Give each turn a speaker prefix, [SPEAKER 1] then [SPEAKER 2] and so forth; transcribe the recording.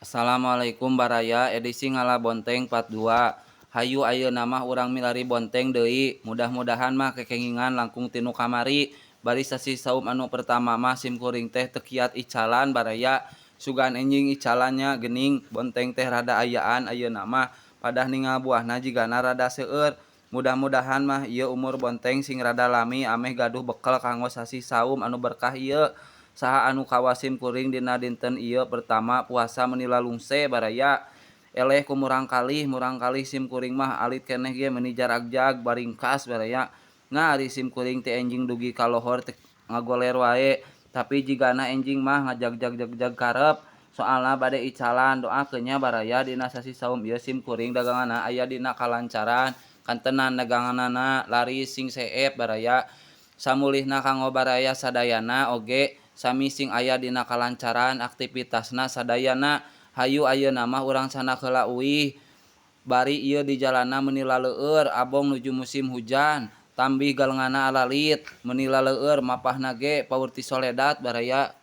[SPEAKER 1] Assalamualaikum baraya, edisi ngala bonteng part 2. Hayu ayeuna mah urang milari bonteng deui, mudah-mudahan mah kekengingan langkung tinu kamari. Bari sasih saum anu pertama mah sim kuring teh teu kiat icalan baraya, sugan enjing icalannya geuning bonteng teh rada ayaan ayeuna mah, padah ningal buahna jigana rada seueur. Mudah-mudahan mah ieu umur bonteng sing rada lami ameh gaduh bekel kanggo sasih saum anu berkah ieu. Saha anu kawas sim kuring dina dinten ieu pertama puasa meuni lalungse baraya. Eleh ku murangkalih sim kuring mah alit keneh ge meuni jaragjag baringkas baraya. Nah ari sim kuring teh enjing dugi ka lohor teh ngagoler wae, tapi jigana enjing mah ngajagjag-jagjag karep. Soalna bade icalan, doakeun nya baraya dina sasih saum ieu sim kuring daganganna aya dina kalancaran, kantenan daganganana laris sing seep baraya. Samulihna kanggo baraya sadayana oge sami sing aya dina kalancaran aktivitasna sadayana. Hayu ayeuna mah urang candak heula uih, bari ieu di jalanna meuni laleueur abong nuju musim hujan, tambih galengana alalit meuni laleueur mapahna ge paur ti soledat baraya.